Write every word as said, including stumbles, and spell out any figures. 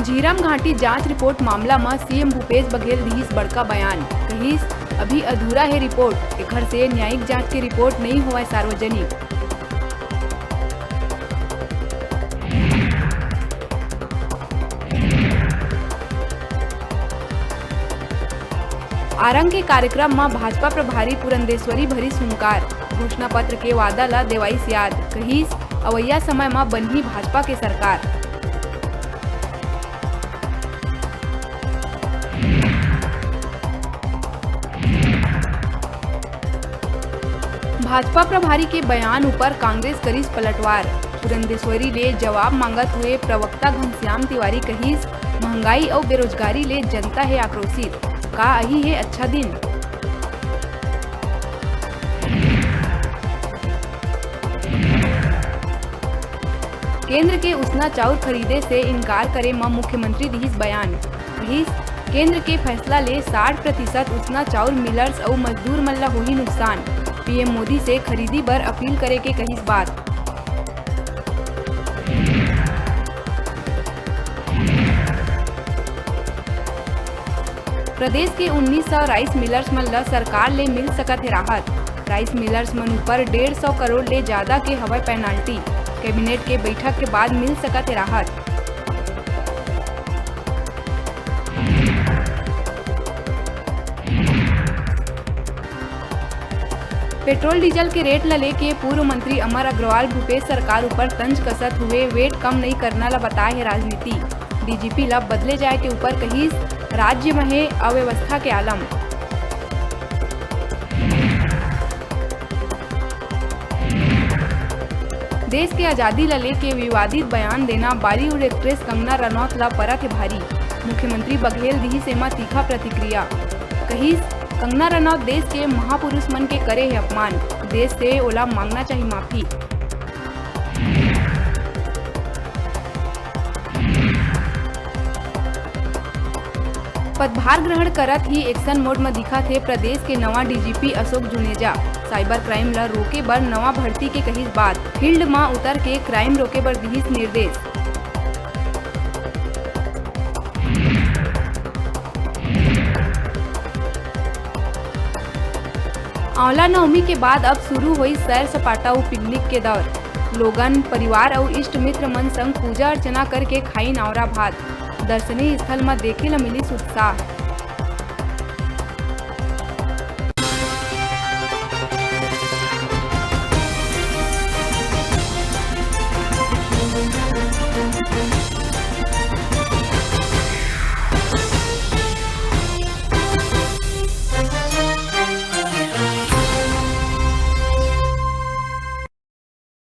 झीरम घाटी जांच रिपोर्ट मामला म सीएम भूपेश बघेल दिहिस बड़का बयान, कहिस, "अभी अधूरा हे रिपोर्ट, एखर से न्यायिक जांच के रिपोर्ट नइ होवय सार्वजनिक।" आरंग के कार्यक्रम म भाजपा प्रभारी पुरंदेश्वरी भरिस हुंकार, घोषणा पत्र के वादा ल देवाइस याद, कहिस, "अवइया समय म बनही भाजपा के सरकार।" भाजपा प्रभारी के बयान ऊपर कांग्रेस करिस पलटवार। पुरंदेश्वरी ले जवाब मांगत हुए प्रवक्ता घनश्याम तिवारी कहिस, "महंगाई अउ बेरोजगारी ले जनता हे आक्रोशित, का अही हे अच्छा दिन?" केंद्र के उसना चाउर खरीदे से इनकार करे म मुख्यमंत्री दिहिस बयान। कहिस, "केंद्र के फैसला ले साठ प्रतिशत उसना चाउर मिलर्स अउ मजदूर मन ल होही नुकसान।" पीएम मोदी से खरीदी बर अपील करे के कहिस बात। प्रदेश के उन्नीस सौ राइस मिलर्स मन ल सरकार ले मिल सकत हे राहत। राइस मिलर्स मन ऊपर डेढ़ सौ करोड़ ले जादा के हवय पेनाल्टी। कैबिनेट के बैठक के बाद मिल सकत हे राहत। पेट्रोल डीजल के रेट ल लेके पूर्व मंत्री अमर अग्रवाल भूपेश सरकार ऊपर तंज कसत हुए वेट कम नइ करना ल बताए हे राजनीति। डीजीपी ल बदले जाए के ऊपर कहिस, "राज्य म हे अव्यवस्था के आलम।" देश के आजादी ल लेके विवादित बयान देना बॉलीवुड एक्ट्रेस कंगना रनौत ल परत हे भारी। मुख्यमंत्री बघेल दिहिस एमा तीखा प्रतिक्रिया। कहिस, "कंगना रनौत देश के महापुरुष मन के करे हे अपमान। देश से ओला मांगना चाही माफी।" पदभार ग्रहण करत ही एक्शन मोड म दिखत हे प्रदेश के नवा DGP Ashok Juneja. Cyber crime ल रोके बर नवा भर्ती के कहिस बात। फील्ड म उतर के क्राइम रोके बर दिहिस निर्देश। आंवला नवमी के बाद अब शुरू होई सैर सपाटा अउ पिकनिक के दौर। लोगन, परिवार अउ इष्ट मित्र मन संग पूजा अर्चना करके खाइन आंवरा भात। दर्शनीय स्थल म देखे ल मिलिस उत्साह।